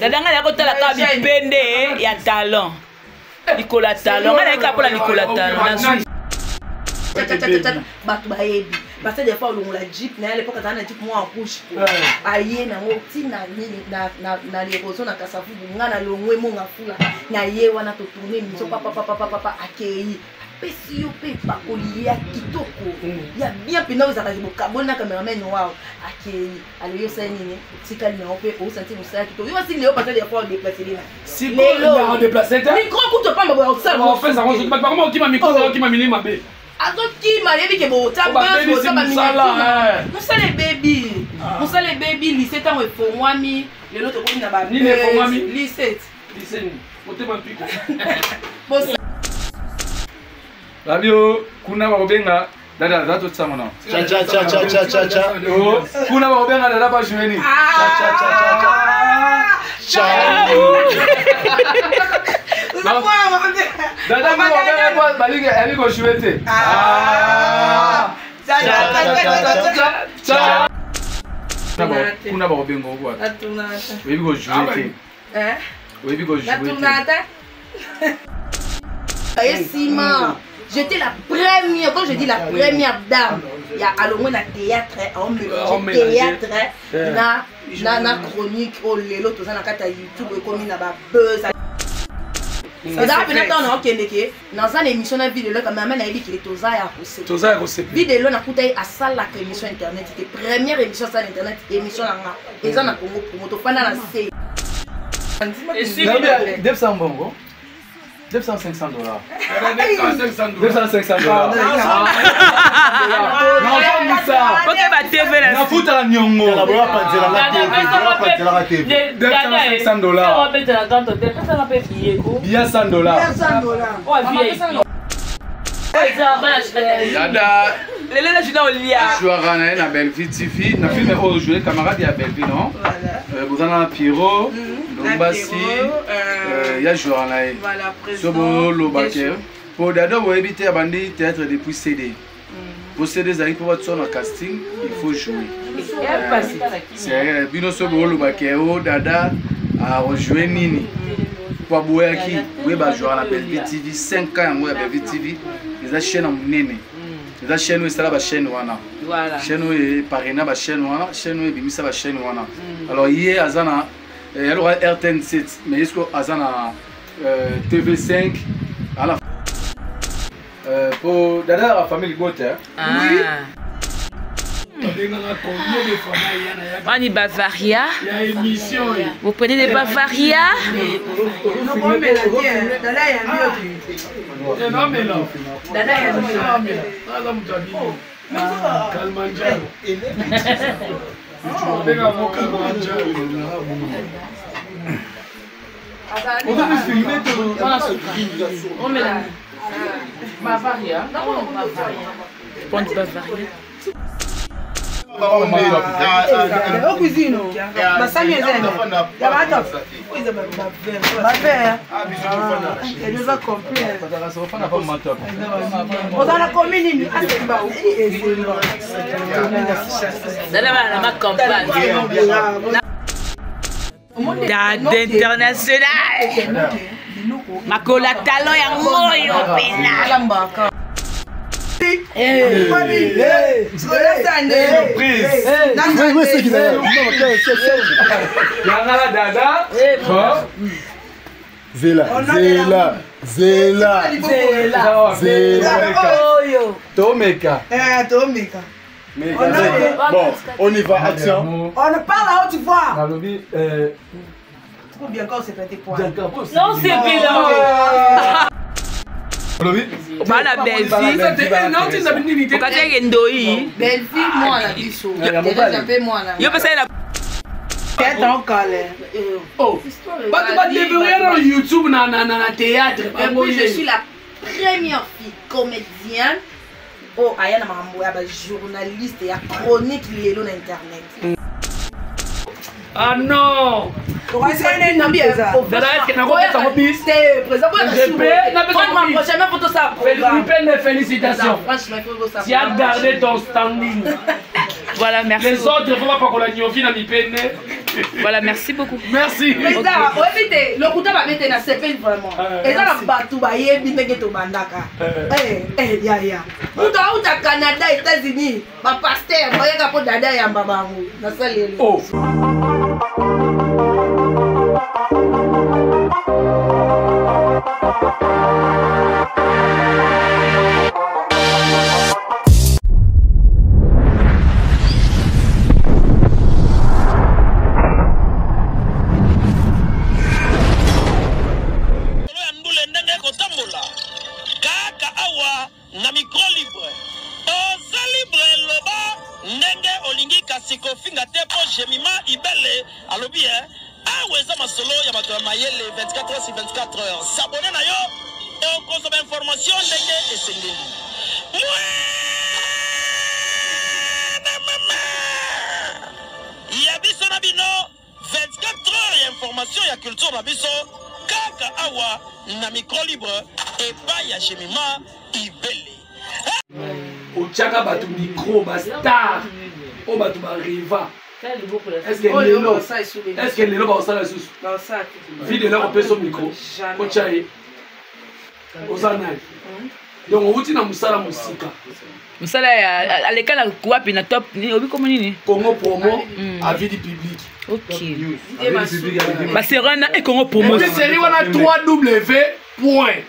Dada, ngai nakotala kaka bipende ya talon, likolo ya talon. Ngai nayeka mpola likolo ya talon, nazwi. Bato bayebi parce que des fois olongola jeep na ye. À l'époque azala na jeep mwa rouge, aye nango ntina nini na leroso na Kasavubu. Nga na longwe monga fula na ye wana, totourne émission, papapapapapa, akei, apesi yo mpe epakoli ya kitoko ya bien mpenza. Oyo ezalaka bokaboli na cameraman wao, akei, aloyi, osali nini, otikali nango mpe osanti mosala kitoko. Yo asi leo parce des fois odeplace lena. Micro kutu opamba boya osala. Okima micro, okima milima mabe. Azokima, yebi ke bota bota baminiature, mosala ebebi, mosala ebebi. Lycée ntango efongwami, lelo tokomi na ba lycée. Motema mpiko. Babio kuna bakobenga dada za totisango na kuna, bakobenga dada bajueni. Dada balingi ali kojouer te. Kuna bakobenga okwa, oyebi kojouer te, oyebi kojouer te. Esima, j'étais la première, quand je dis la première dame ya alongwe na théâtre, aomélange théâtre na chronique. Oyo lelo toza na kati ya YouTube, ekomi na babuzz. Ezala mpena ntango naokende ke naza na émission na video, quand même nayebi ke toza ya toza ya kosepela. Video nakuta ye asalaka émission internet te. Première émission asala internet, émission na nga eza na Congo Promo, tofanda na se. 200 bongo, 200, 500 $, 200, 500 $. Oke ba TV na Nafutaka niongo. 500 $. Bia 100 $. Dada. Lelo na juna olia. Jouaka na ye na Bellevue TV, na film oyo joue camarade ya Bellevue, non? Boza na Pierrot Lombasi, ya jouaka na ye. So bolobake po dada boyebi te, abandi théâtre depuis CD, po CD ezalaki mpo batia na casting, il faut jouer. C'est bino so bolobake o dada akojoue nini, po aboyaki boyeba. Ajouaka na Bellevue TV 5 ans. Yango ya Bellevue TV eza chaîne ya monene, eza chaîne oyo esala bachaîne wana, chaîne oyo eparraina bachaîne wana, chaîne oyo ebimisa bachaîne wana. Alors ye aza na yaloka RTN 7, mais ye siko aza na TV5 ala po dada ya bafamille libote. Oui. Wani Bavaria. Vous prenez des Bavaria? Kalmanjaro. Bavaria. Bavaria. Prendre Bavaria. Ocuisine basani eza ya bato, bavere eza complet. Oza na komi nini? Asemba esemba. Dada bana na ma campagne. Dada international. Makolo ya talon yango oyo pena. Alambaka. Surprise. Yangala dada. Bon. Zela, zela, zela, zela. Oyo. Tomeka. Tomeka. Bon, on y va, action. On parle à haute voix. Nalobi Trop bien quand on s'est fait poil. Non, c'est bien. Olobi Bana Bellevue. Okateke ndoi. Bellevue mwana biso. Teresa mpe mwana. Yo pesa na Tête en colère. Bato badécouvrir na YouTube na théâtre. Et puis je suis la première fille comédienne oyo aya na makambo ya bajournaliste ya chronique lelo na internet. Ah non. Félicitations. Tu as gardé ton standing. Voilà, merci. Les autres, faut pas qu'on a niofi na mipene. Voilà, merci beaucoup. Merci. Président, oyebi te lokuta babete na sepeli vraiment. Eza na bato bayebi ndenge tobandaka. Yaya. Moto auta Canada, États-Unis, bapaster bayaka mpo dada yamba bango. Nasaleli. Oh. Na micro libre oza libre, loba ndenge olingi, kasi kofinga te, mpo Jemima Ibele alobi e awa eza masolo ya bato ya mayele. 24 heures sur 24 heures, s'abonner na yo, okozwa bainformation ndenge esengeli. Mwana mama ya biso na bino, 24 heures ya information ya culture na biso, kaka awa na micro libre epai ya Jemima Ibele. Otiaka bato micro, bastar oyo bato bareva. Est-ce lelo bakosala lisusu vide la kopesa micro, otya ye oza nani? Donc outi na mosala mosika. Mosala ya aleka na wapi? Na top obi komo nini? Congo Promo, avis du public. Ok, baseri wana e Congo Promo. Série wana 3W point.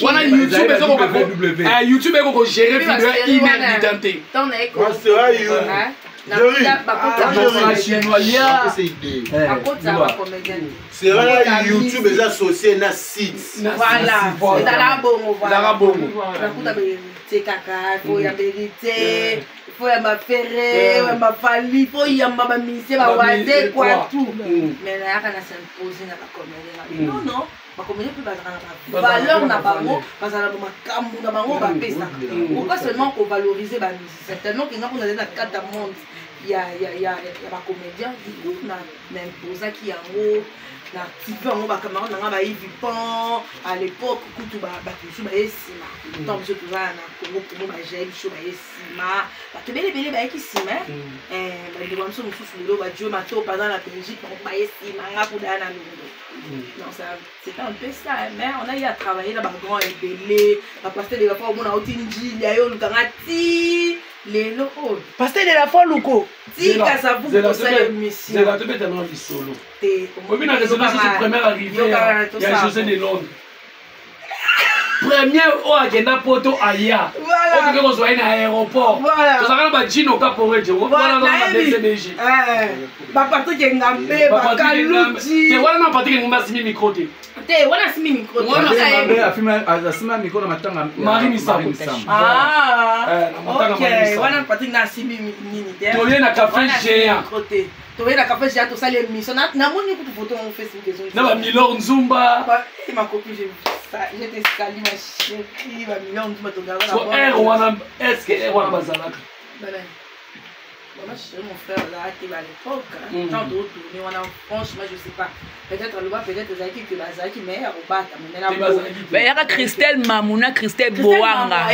Wana YouTube ezokoka, YouTube ekoko gérer video ya une heure du temps te. Chinois. C'est vrai, YouTube eza associé na site. Voilà, ezalaka bongo. Ezalaka bongo. Nakuta te kaka fo yamba Héritier, fo yamba Ferre, yamba Fally, fo yamba bamusicien bawaze quoi, tout. Mais nayaka na s'impose na bacomédien. Non, non, bacomédien mpe bazalaka na bavaleur na bango, bazala na makambo na bango bapesaka. Pourquoi seulement kovaloriser bamusicien, tellement que nga mpona azali na kati ya monde ya bacomédien? Du coup na imposaki yango, na active yango. Bacamarade na nga bayivi pan à l'époque kutu, bato mosusu baye nsima. Ntango biso toza na Congo Promo, bajaye biso, baye nsima, bato ebele ebele bayaki nsima. Bandeko biso mosusu lelo badio matopa aza na Belgique, bango baye nsima, nga kudaya na longo. Donc ça, c'était un peu ça, mais on a eu à travailler na bagrand ebele, bapaster de la foi. Omona oti Njili aye olukanga ti lelo oyo. Pasteur de la foi luko. Tika savu kosala émission. Zela, tobetana lisolo. Oyebi na raisonnement, c'est première arrivée ya José de Londres, première oyo akenda poto, aya oyo toke kozwa ye na aéroport. Tozalaka na bajino kaporeje wana na BCBG. Bapatrik Ngambe, bakaluti. Te, wana na Patrik Ngambe asimi micro te. Te, wana asimi micro. Asima micro na matanga. Marie Misambo. Wana Patrik na asimi nini te. Toye na Café Géant. Toye na Café Géant, tosali émission. Namoni kutu photo yango Facebook. Na bamilor Nzumba. Ma copine, je te salue, ma chérie. Bamilor Nzumba, tongaka. So aire wana, est ce que aire wana bazalaka? Maman chérie, mon frère azalaki à l'époque tant totourne wana. Franchement, je sais pas, peut-être aloba, peut-être ezalaki ke bazalaki, mais ya kobata. Bayaka Christelle Mamuna, Christelle Boanga.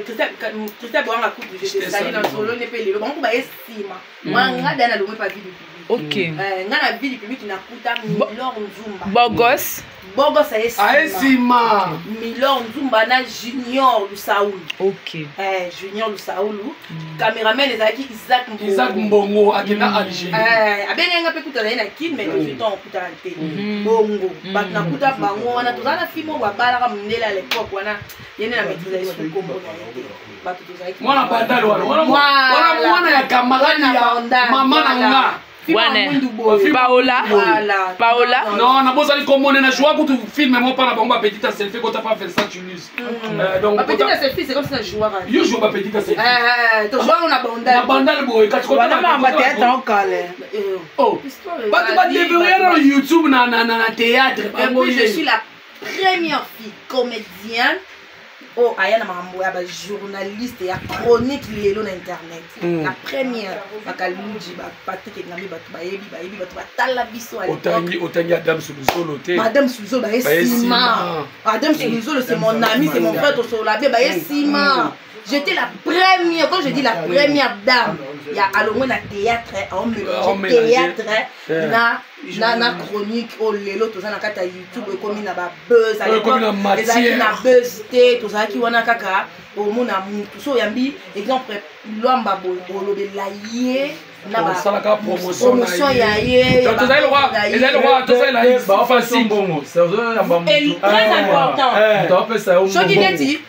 Christelle Boanga kutu, je te salue na solo ne mpe lelo bango baye nsima. Nga da na longwe pa vie du public. Nga na vie du public nakuta Milor Nzumba. Bogos. Bogos aye. Aye nsima. Milor Nzumba na Junior Lusaulu. Junior Lusaulu, cameraman ezalaki Isaac. Mbongo, Isaac Mbongo akenda Algérie. Abengai nga mpe kuta azali na Kine, mais tozwi ntango okutana te. Bongo bato nakuta bango wana, tozala na film oyo babalaka mondele à l'époque wana, ye nde na maîtrise esu kombo na ye te. Bato tozalaki. Mwana Bandal wana, mwana ya camarade ya mama na nga. Wana Paola, Paola. Non, nabosali komone na joua kutu film mo mpa na bango, bapetite selfie kota pa Vincent Toulouse. Donc bapetite selfie, c'est comme si na jouaka. Yo joue bapetite selfie. Tojouaka na Bandal. Na Bandal boye kati. Wana mamba théâtre okale. Oh, bato badéverrouilla na YouTube na théâtre. Et puis je suis la première fille comédienne. Oyo aya na makambo ya bajournaliste ya chronique lelo na internet. La première, bakaluji, bapatrik Engambi, bato bayebi, bayebi, bato batala biso à l'époque. Otangi, otangi Adam Suluzolo te? Madame Suluzolo, baye Baye nsima. nsima. Madame Suluzolo, c'est mon ami, c'est mon frère, tosolola bien, baye nsima. J'étais la première, quand je dis la première dame, il y a alongwe na théâtre, On on mélange. théâtre na chronique oyo lelo toza na kati ya YouTube, ekomi na babuzz. Oyo ekomi na matière. Ezalaki na buzz te, tozalaki wana kaka omona mutu so oyambi, exemple Lwamba boye, olobela ye na Osalaka promotion na promotion ye. ya ye, ya Donc, tozali ba- na ye. ezali lokola tosalela Baopesa facile. mbongo, ozoyamba Et très important. moto apesa yo Soki mbongo. neti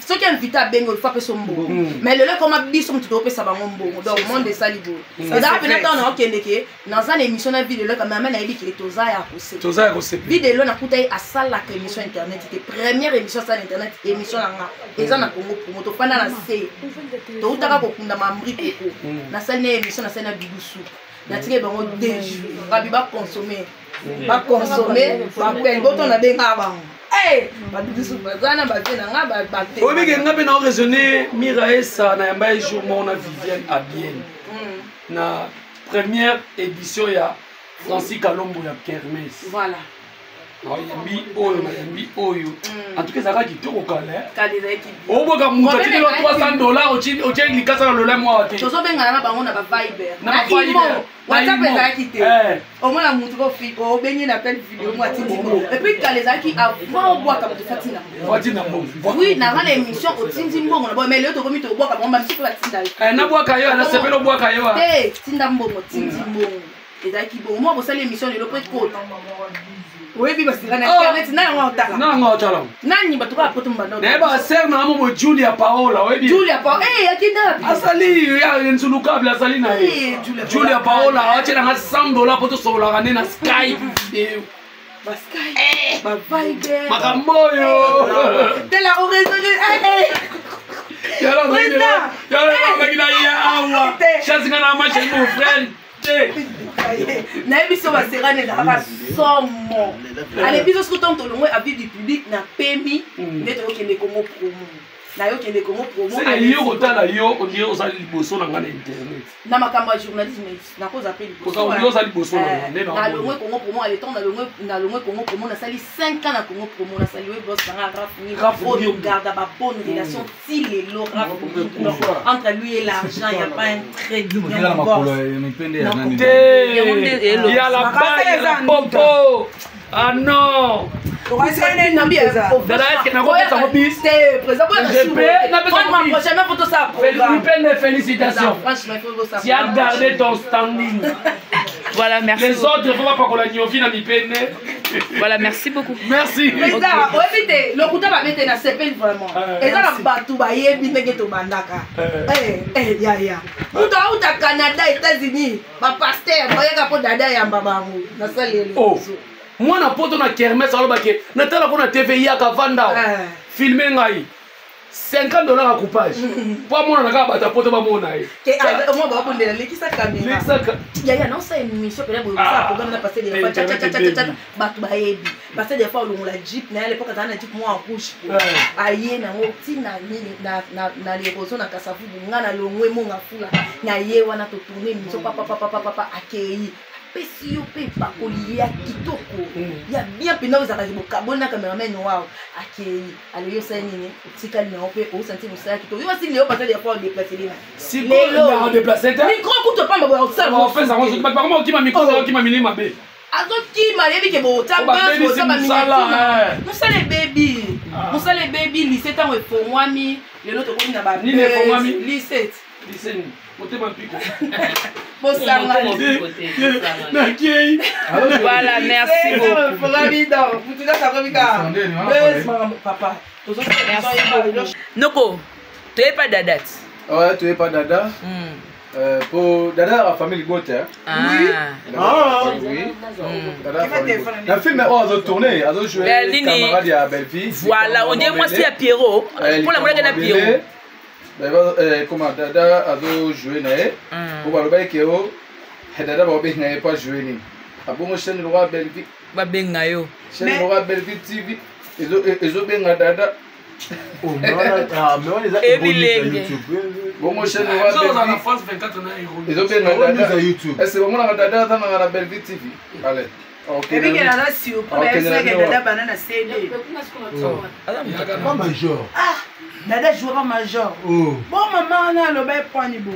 soki invité abengi, il faut apesa mbongo. Mais lelo ekoma biso moto topesa bango mbongo, donc monde esali boye. Ezalaka mpena ntango na okende ke naza na émission na video eloko, mama nayebi ke toza ya kose Toza ya kosepela. Video nakuta ye asalaka émission internet te. Première émission asala internet, émission na nga eza na Congo Promo. Tofanda na se, toutaka kokunda mambri koko, nasali na émission, nasali na Bidusu, natiki bango 2 jours babi baconsome, baconsome bapene boto nabengaka bango. Babidusu baza na bavie na nga bate. Oyebike nga mpe na oraisonne Mira Esa, na yamba ye jour moko na Viviane Abienne na première édition ya Francis Kalombo ya Kermes. Voilà. Nayambi oyo, nayambi oyo. En tout cas ezalaka kitoko kala, eh. Kala ezalaki bien. Oboka moto atindi yo Problème. 300 dollars, otie likasa na lolemo awa te. Tozobengana na bango na baviber, Na na ba Viber, imo, na WhatsApp Imo. ezalaki te. Omona motu obengi na appel video mo, atindi mbongo. Et puis kala ezalaki avant obwaka moto, fatina. Fatina mbongo. Oui, nanga na émission otindi mbongo na boye, mais lelo tokomi tobwaka bango, bamisusu batinda. Nabwaka yo, nasepeli obwaka yo. Te, tinda mbongo, tindi mbongo. Ezalaki bongo. Mwa bosali émission lelo po ekota, oyebi basika na Oh. internet na yango otala. Nanga otala. Nani bato kaka poto mbanda. Nayeba ser na amo mo Julia Paola, oyebi? Julia Pa, eh, akinda. Asali ya nzulukable, asali na ye. Eh, Julia. Julia Paola atielanga 100 dollar mpo tosololaka nde na Skype video. Basky, baviber. Makambo oyo. Tela oraisonne. Président. Yalazalaki na ye awa, chance nga na macheli mon frère te. Nayebi so baserane ezalaka somo. Ale biso soki ntango tolongwe avis du public na pemi nde toyokende Kongo Promo, nayokende Kongo Promo. Seke yo kotala yo, ondire ozali liboso na nga na internet. Na makambo ya journalisme nakoza mpe. Ondire oza liboso na nga nde na. Nalongwe Kongo Promo, ale ntango nalongwe Kongo Promo, nasali 5 ans na Kongo Promo. Nasali we boss nanga Raf. Raf, oyo garda babonne relation ti lelo. Raf, donc entre lui et l'argent, y a pas un trait d'union, Ozala mon makolo boss. ya mipende ya nani? Te. Yango nde elo. Ya la ba ya la popo, ah non. Dada, est-ce que nakopesa ngo bis? Président, prochainement faut tosala programme. Mipende, félicitations. Franchement, il faut bosala. Tu as gardé ton standing. Voilà, merci. Les autres, faut bapakola niovi na mipende. Voilà, merci beaucoup. Merci. Président, oyebi te, lokuta babe te, na sepeli vraiment. Eza na bato bayebi ndenge tobandaka. Yaya moto auta Canada, États-Unis, bapaster bayaka mpo dada yamba bango, nasali. Oh, mwana poto na kermesse alobake natala mpo na TV, yaka vanda, filme ngai, 50 dollars ya coupage mpo amonana kaka bato ya poto bamona ye. Omwa babondela, lekisa caméra. Yaya naosala émission pena boye, osala programme na pasteur des fois, chachachachacha, bato bayebi pasteur des fois olongola jeep na ye. À l'époque azala na jeep mwa rouge, aye nango ntina nini na leroso na Kasavubu. Nga nalongwe monga fula na ye wana, totourne émission papapapapapa, akei apesi yo mpe epakoli ya kitoko ya bien mpenza, oyo ezalaka bokaboli na cameraman wao. Akei aloyi, osali nini, otikali nango mpe osanti mosala kitoko. Yo asi lelo pasteur des fois odeplace lena. Lelo micro kutu opamba boya osala. Bakoma okima micro, okima milimo mabe. Azokima, yebi ke bota Babebisi mosala, eh. mosala ebebi, mosala ebebi. Lycée ntango efongwami, lelo tokomi na Nini efongwami? Lycée. Lycée motema mpiko. Bosangani. Nakei. Voilà, merci beaucoup. Efongwami, donc mutu nyonso akomi kaka buzz, makambo papa. Merci beaucoup. Noko, toyepa dada ti. Ouais, toyepa dada. Po dada ya famille libote. Ah. Oui. Dada ya famille Libote. Na film oyo azotourne, azojoue Ben, nini? camarade ya Belleville. Voilà, on dirait mwasi ya Pierrot. Mpona monaka na Pierrot. Comment dada azojoue na ye, po balobaki ke o dada baobenga ye po ajoue nini abongo chaîne lokwa Belleville. Babenga yo. Chaîne lokwa Belleville TV ezobenga dada. Ebilenge. Bongo chaîne wa France 24 na héros. Ezobenga dada. Est-ce que omonaka dada aza nanga na Bellevue TV? Allez. Ebike naza surpris bayebisaki dada bana na CD. Pas major. Ah, dada jouera major. Oh. Bon mama wana aloba epwani bo.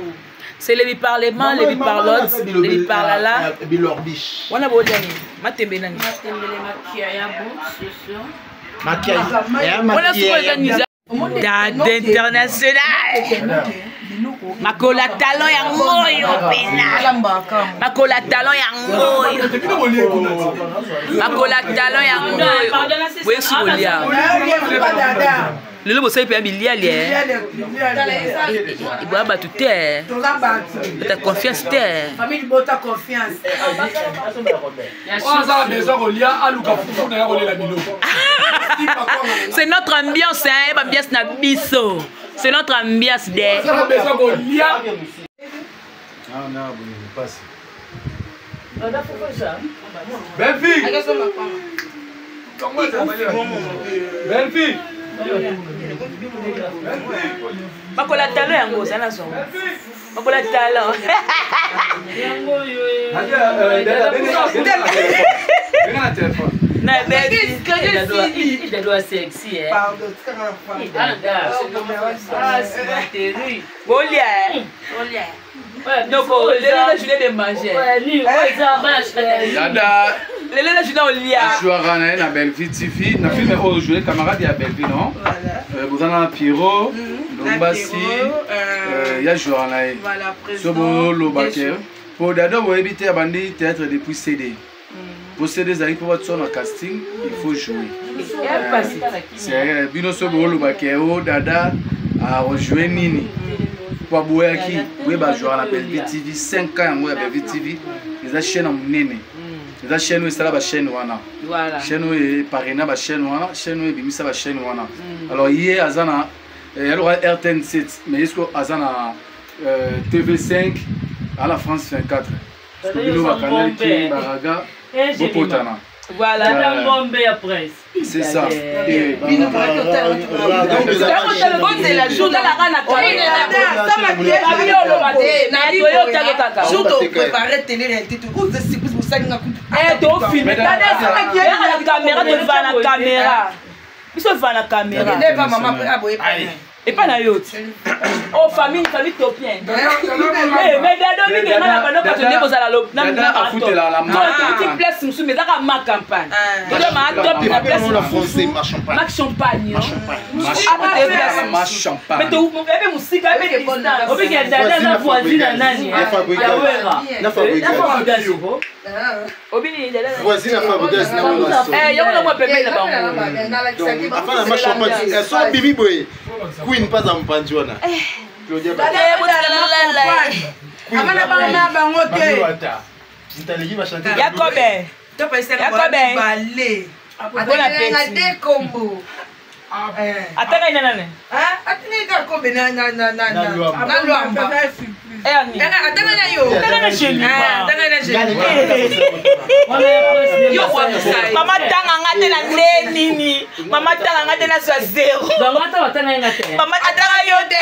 C'est le biparlement, le biparlote, le biparlala. Bilorbiche. Wana bolia nini? Matembe nani? Matembele makia ya bo, soso. Makia. Wana sikoyo eza nini? Dada international. Makola talon ya ngoyo pena. Makola talon ya ngoyo. Makola talon ya ngoyo. Boyesu kolia. Lelo bosali mpenza bilialia eboya bato te bata confiance te. C'est notre ambiance, hein, ambiance na biso. C'est notre ambiance de. Belle-fille. Belle-fille. Bakola talon yango oza na zongo. Bakola talon. Na baby. Sexy, eh. Ah, c'est Bolia. Donc, lelo na journée de manger. Dada. Lelo na journée olia. Jouera na ye na Bellevue TV, na film oyo jouer camarade ya Bellevue non? Boza na Pierrot, Lombasi, ya jouera na ye. So boloba ke po Dada boyebi te abandi théâtre depuis CD. Po CD ezalaki mpo batia na casting, il faut jouer. C'est bino so boloba ke o Dada a rejouer nini? Po aboyaki boyeba jouera na Bellevue TV 5 ans yango ya Bellevue TV eza chaîne ya monene. Eza chaîne oyo esala bachaîne wana, chaîne oyo eparraina bachaîne wana, chaîne oyo ebimisa bachaîne wana. Alors ye aza na yaloka RTN 7, mais ye siko aza na TV5 à la France 24. Siko bino bakanal ki baraga bopotana. Voilà. Ngombe ya presse. C'est ça. Bozela jour talaka na tofilme na caméra, tozala na caméra, biso tozala na caméra epai na yo ti o famille, famille topien. Mais dado mingi nga na bando bato nde bozala nauti place mosusu, mais ezaka ma campagne toza maa top na place mosusu, mak champagne ebe mosika ebe distance. Obike dada na voisine na nani? Ya Wera. Obini voisine ya Fabregas na wana yango na mwa pembeni na bango. Donc afana ma champagne so bimi boye queen paza mpanzi wana Claudia Amana bana bango te. Yakobe. Yakobe. Bon appétit. Kombo. Atanga ina nani? Atinga kobe na na na na na Lwamba. Atanga na yo. Atanga na Jemima. Atanga na Jemima. Yo mama tanga nga te na nde nini? Mama tanga nga te na zwa zero. Bango ata batanga nga te. Mama atanga yo te.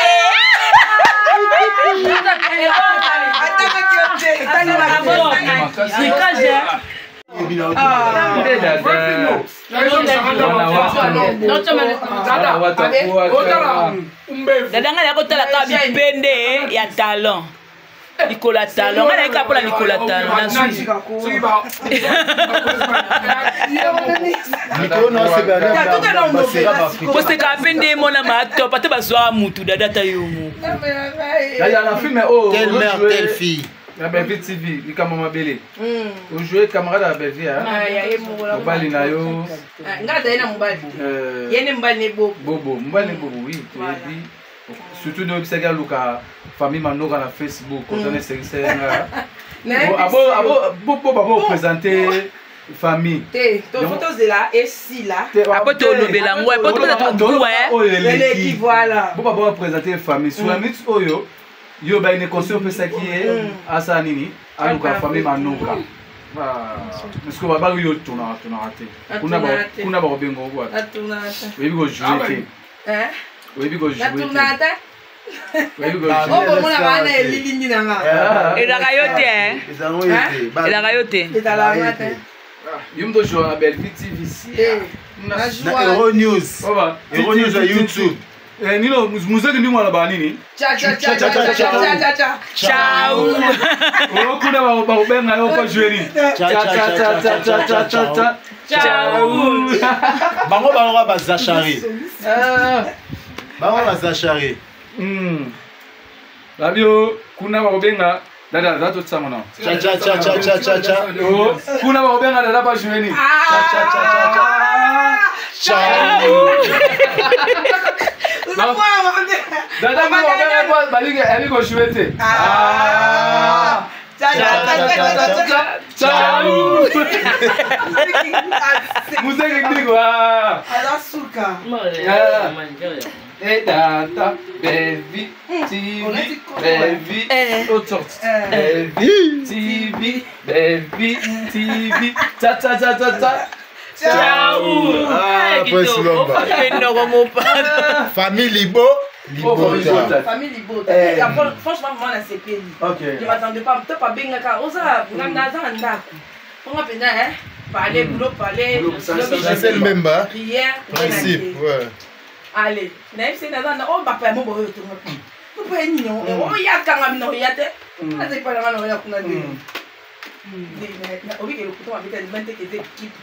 Atanga yo te. Tricage. Dada ngai nakotala kaka bipende ya talon, likolo ya talon, ngai nayeka mpona likolo ya talon nazwi. Koseka mpe nde mona matop ata bazwaka mutu dada ata yo moko. Na film oyo Telle mère, telle fille. Na Bellevue TV, likambo mabele, ojoue camarade ya Bellevue, mobali na yo. Nga azali na mobali, ye nde mobali ne Bobo. Bobo, mobali ne Bobo, oui, toyebi. Surtout nde oyebisaki aluka famille Manoka na Facebook, ozana esengisa ye nga bo babo présente famille. Te, faut tozela esila. Apo tolobela yango po topesa tokuwa. Oyo eleki eleki, voilà. Bo babo baprésente famille sur la minute oyo yo bayine conseil opesaki ye asala nini, aluka famille Manoka, parce que babaki yo tonaka tonaka te kuna bakobenga oko wapi, oyebi kojoue te. Oyebi ko jouer. Natournaka te. Okomonaka wana elilingi na nga. Ezalaka yo te. Ezalaka yo te. Ezalaka nga te. Yo moto ojouaka na Bellevue TV. Na Euro News. Euro News ya YouTube. Nino muzeki ndimo alobaka nini? Ciao. Kuna bakobenga yo mpo jouer nini? Ciao. Bango bango bazachari. Bango bazachari. Babio kuna bakobenga dada za totisango na. Cha cha cha cha cha cha cha. Kuna bakobenga dada ba jouer nini? Cha cha cha cha cha. Ciao. Dada bakobenga balingi ali ko jouer te. Ciao. Muzeki ndiko. Aza suka. Et data, Bellevue TV, Bellevue, autre sorte. Bellevue TV, Bellevue TV, ta ta ta ta ta. Ciao. Ah, Prince Lomba. Famille Libo. Libota. Famille Libota. Franchement, moi, na sepeli. Je m'attendais pas. Toi, pas bien, oza, naza na ndako. Ponga pena, hein. Parler, boulot, parler. Chancel Mbemba. Prière. Principe, ouais. Allez, nayebisi naza na oyo bapaya mo boyo otonga mpo ye nini oyakanga bino oya te aza epai nanga na oya kuna te obike lokuta mabeta libanteke eza ekipe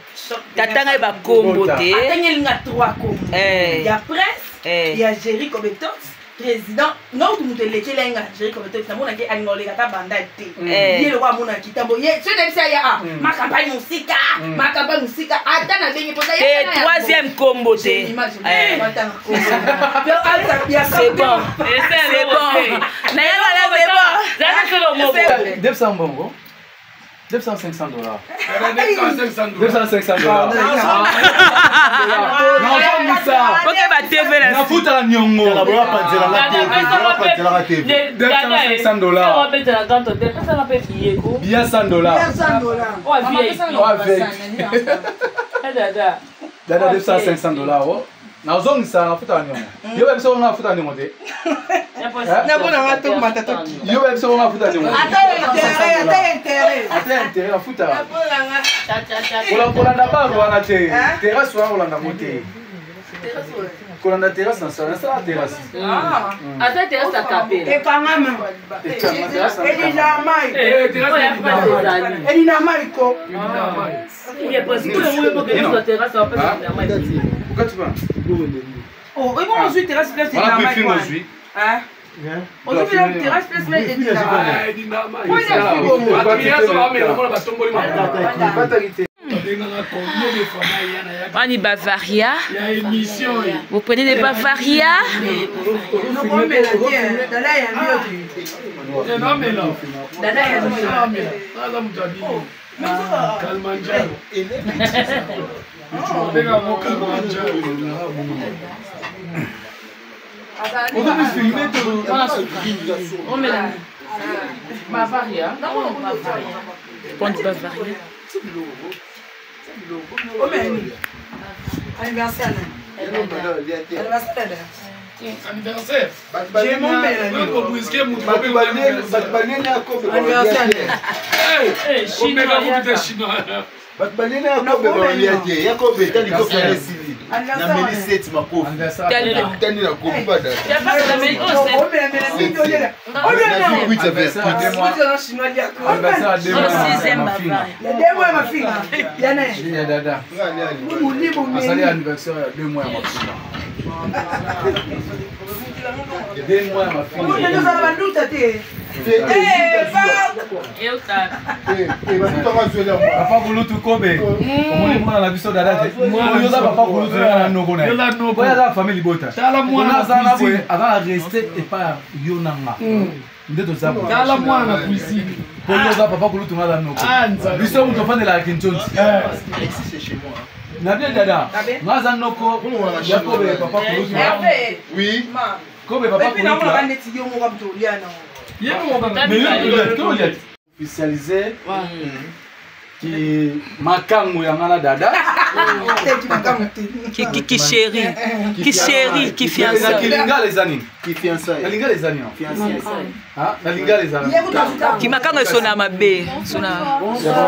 Tata ngai bakombo te. Atangelinga trois kombo ya presse, ya Jerry Kobetox président. Nga kutu moto elekeli nga Jerry Kobetox, namonaki alinga oleka ata banda te. Ye lokwa amonaki ntambo ye soki nayebisi aya a ma campagne mosika, ma campagne mosika, ata nabengi mposa. Te, troisième kombo te. C'est bon, c'est bon, nayebala, c'est bon. 200 bongo 200 500 dollars. 200 500 dollars. Nazongisa. Ok, ba TV na. Nafutaka niongo. 200 500 dollars. Billet 100 dollars. Dada 200 500 dollars. Nazongisa, nafutaka niongo. Yo ba biso nga nafuta niongo te. Namonanga tomata toki. Yo ba biso nga nafuta niongo. Ata intérêt, ata intérêt. Ata intérêt nafutaka. Kolanda bar wana te. Terrasse wana kolanda ngo te. Kolanda terrasse na sala, nasala terrasse. Ata terrasse na kapela. Ekangama. Elina mai. Elina mai ko. Oh, et bon, ozwi terrasse place Wana briefing ozwi. Ozwi terrasse place mais Edina. Wani Bavaria. Vous prenez des Bavaria? Bavaria. Prendre Bavaria. Anniversaire. Anniversaire. Anniversaire. Bato banene ya kobe baolia te, ya kobe etali kofi ya esili na meli 7 makofi tani na kofi bada. Asali anniversaire ya 2 mois ya mafinga. 2 mois ya mafinga. Banduta te. Papa kulutu Kobe, omoni mwana na biso dada te. Oyo oza papa kulutu na noko na ye, oyo aza famille libota. Aza na boye, aza na reste epai ya yo na nga nde toza boye. Tala mwana na cuisine. Po yo oza papa kulutu, nga aza noko. Biso moto ofandelaka Kinshonzi na bien. Dada nga aza noko ya Kobe, papa kulutu. Oui. Kobe papa kulutu. Neti yo moko moto olia nango. Mais yo tolia te, officialisé. Ki makangu ya nga na dada. Ki chéri, ki chéri, ki fiancé. Na kilingala eza nini? Ki fiancé. Na lingala eza nini? Ah, na lingala eza. Ki makangu esona mabe, sona.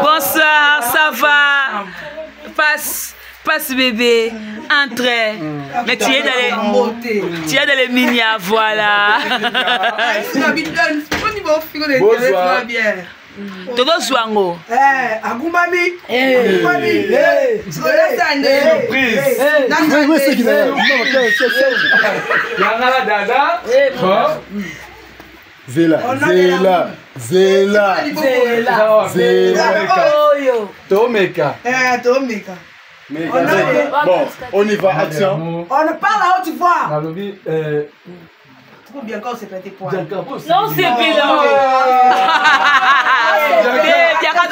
Bonsoir, ça va? Passe. Passe bébé, entre. Mais tu es dans les, tu es dans les minia, voilà. Bonsoir. Tozozwa yango. Agumbami. Yanga na dada. Zela, zela, zela, zela, zela. Tomeka. Tomeka. Bon, on y va, action. On parle à haute voix. Nalobi, Bianca, on s'est pété poil. Non, c'est bien. Bianca,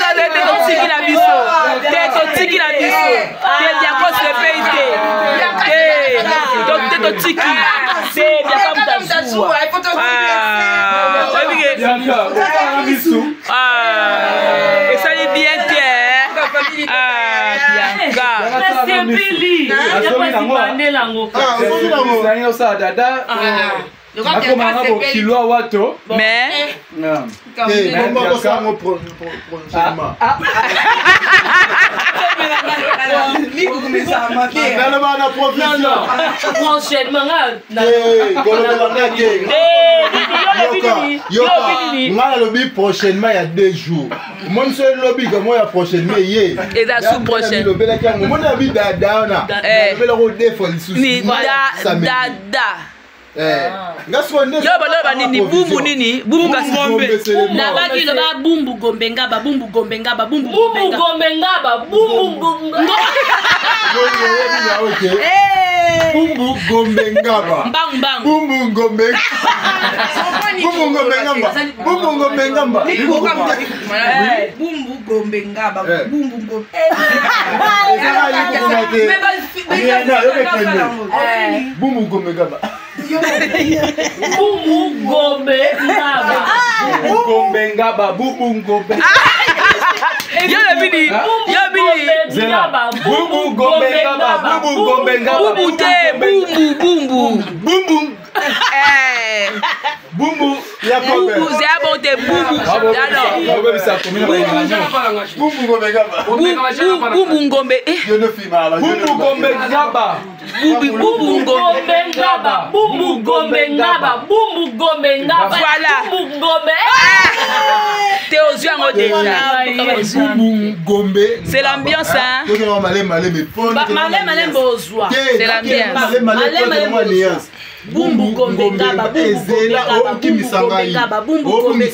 totiki na biso. Te totiki na biso. Te Bianca osepeli te. Te totiki. Te Bianca mutazua. Esali bien te. Bianca. Nasepeli. Osala dada. Nakomanga bokilwa wato. Mais naloba na provision. Prochainement Nga nalobi prochainement ya 2 jours. Omoni so elobi kamo ya prochainement ye. Eza sous prochaine. Lobelaki yango. Omoni abi dada wana. Nalobelako deux fois lisusu. Dada. Yo baloba nini bumbu nini bumbu kasi gombe. Nabaki loba bumbu gombe ngaba, bumbu gombe ngaba, bumbu bumbu gombe ngaba, bumbu gombe. Bumbu gombe ngaba. Mbang mbang. Bumbu gombe. Bumbu gombe ngamba. Bumbu gombe ngamba. Bumbu gombe ngaba. Bumbu gombe. Bumbu gombe ngaba. Bumbu gombe ngaba. Bumbu gombe ngaba. Bumbu gombe. Yo le bini. Yo bini. Bumbu gombe ngaba. Bumbu gombe ngaba. Bumbu te. Bumbu bumbu. Bumbu. Bumbu. Bumbu c'est bon te bumbu. Alors. Bumbu gombe ngaba. Bumbu ngombe. Bumbu gombe ngaba. Bumbu ngombe ngaba. Bumbu gombe ngaba. Bumbu gombe ngaba. Voilà. Bumbu gombe. T'es aux yeux déjà. Bumbu gombe. C'est l'ambiance hein. Malem malem bozwa. C'est l'ambiance. Malem malem. Bumbu gombe ngaba, bumbu gombe ngaba, bumbu gombe ngaba, bumbu gombe.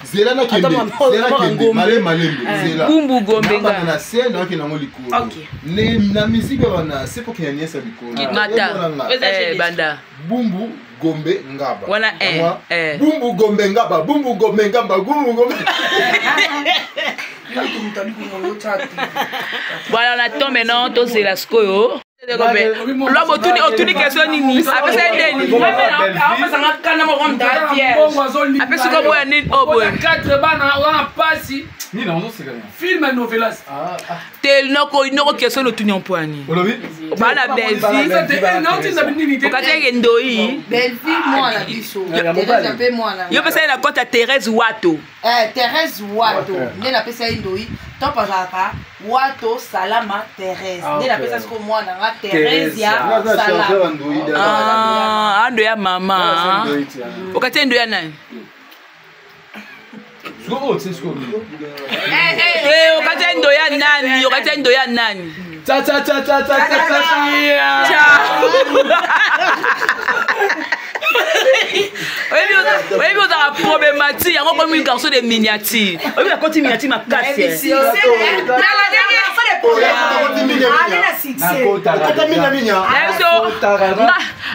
Zela nakende, zela kende, malem malembe, zela. Bumbu gombe ngaba. Na se na kende ngo likolo. Ne na musique bana se po kenya nyesa likolo. Mata. Banda. Bumbu gombe ngaba. Wana eh. Bumbu gombe ngaba, bumbu gombe ngaba, bumbu gombe. Voilà, on attend maintenant tozela sikoyo. Lobo otuni otuni question nini? Apesa ye nini? Apesi ko boya nini? Oh boye. 4 bana wana pasi. Nini ozoseka nini? Film novelas. Te noko noko question otuni mpwani. Olobi? Bana Belvi. Okati yeke ndoi. Belvi mwana biso. Thérèse mpe mwana. Yo pesa ye na compte ya Thérèse Wato. Thérèse Wato. Nde napesa ye ndoi. Top azalaka Wato Salama Thérèse. Nde napesa siko mwana nga Thérèse ya Salama. Ah, ando ya mama. Okati ndo ya nani? Eh, okati ndo ya nani? Okati ndo ya nani? Cha cha cha cha cha cha cha. Oyebi ozalaka problématique yango komi garçon de miniature. Oyebi nakoti miniature makasi.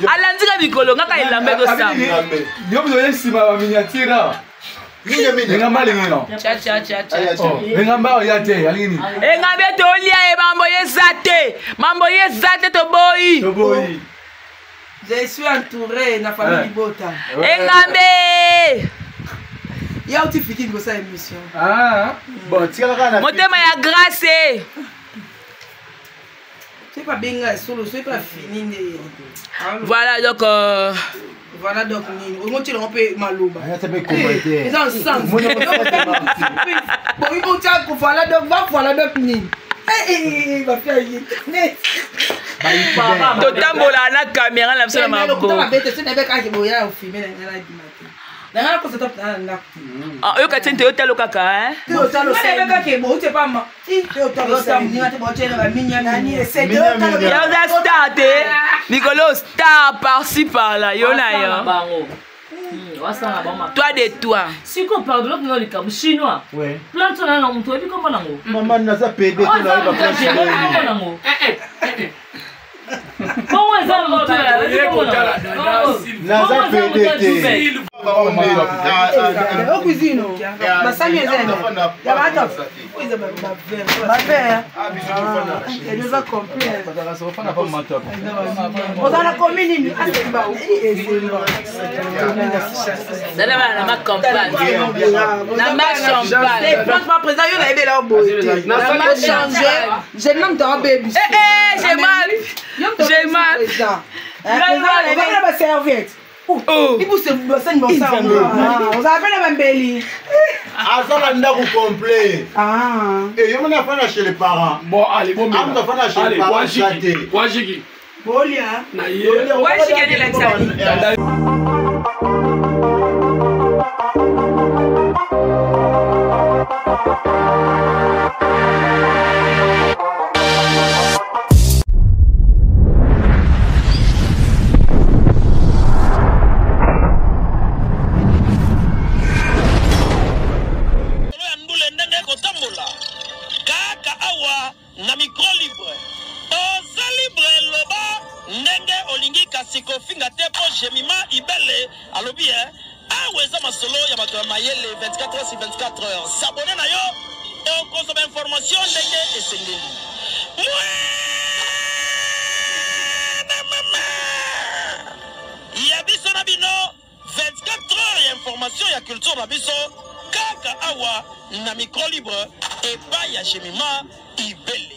Alandika mikolo ngaka elamba ezosamba. Yo oye nsima ya miniature awa. Engamba alingi no. Engamba oya te alingi nini? Engambe tolia ye mambo yeza te. Mambo yeza te toboyi. Toboyi. Je suis entouré na famille Bota. Engambe. Ya uti fiti kosala émission. Ah. Bon, tikala kaka na Motema ya grâce. Soki babenga solo, soki bafini nde. Voilà donc Voilà donc nini omotiela ngo mpe maloba Ata mpe commentaire. Eza ensemble boyi botia ko voilà donc va voilà donc nini bafia ye net. Totambola na caméra na biso na maboko. Babete so nabe kaka boya ofilme na ngai nabima te, na ngai nakosa top na ndako. Ah, oyoka te nte otalo kaka, hein? Te otalo kaka boute pa ma te otalo te botiela baminya nani esete otalo. Ya oza star te mikolo, star par-ci par-là, yo na yo. Bango wasala bango. Toi de toi. Siko pardon, lokina likambo chinois. Ouais. Plante wana na moto oyebi kombo nango? Mama, naza pede te, nayeba place kombo nango. Bongo eza moto oyebi kombo nango? Naza pede te. O cuisine basani eza ya bato bavert, eza complet. Ozala komi nini asemba ezemba. Zala bana na ma campagne, na ma champagne. Franchement président, yo nayebela yo boye te. Na ma change jeune homme toa bebi. Eh eh, j'ai mal, j'ai mal. Ozala baserviette ibuse basani ozala mpe na bambeli. Aza na ndako complet. E yo moni afanda chez les parents. Bon, allez, bon. Amutu afanda chez les parents za te. Wajiki. Bolia. Na ye. Wajiki elakisani. Solo ya ndule ndenge ekotambola kaka awa na micro libre. Oza libre, loba ndenge olingi, kasi kofinga te, mpo Jemima Ibele alobi e awa eza masolo ya bato ya mayele 24 heures sur 24 heures. S'abonner na yo, okozwa bainformation ndenge esengeli. Mwana mama ya biso na bino, 24 heures ya information ya culture na biso kaka awa na micro libre epai ya Jemima Ibele.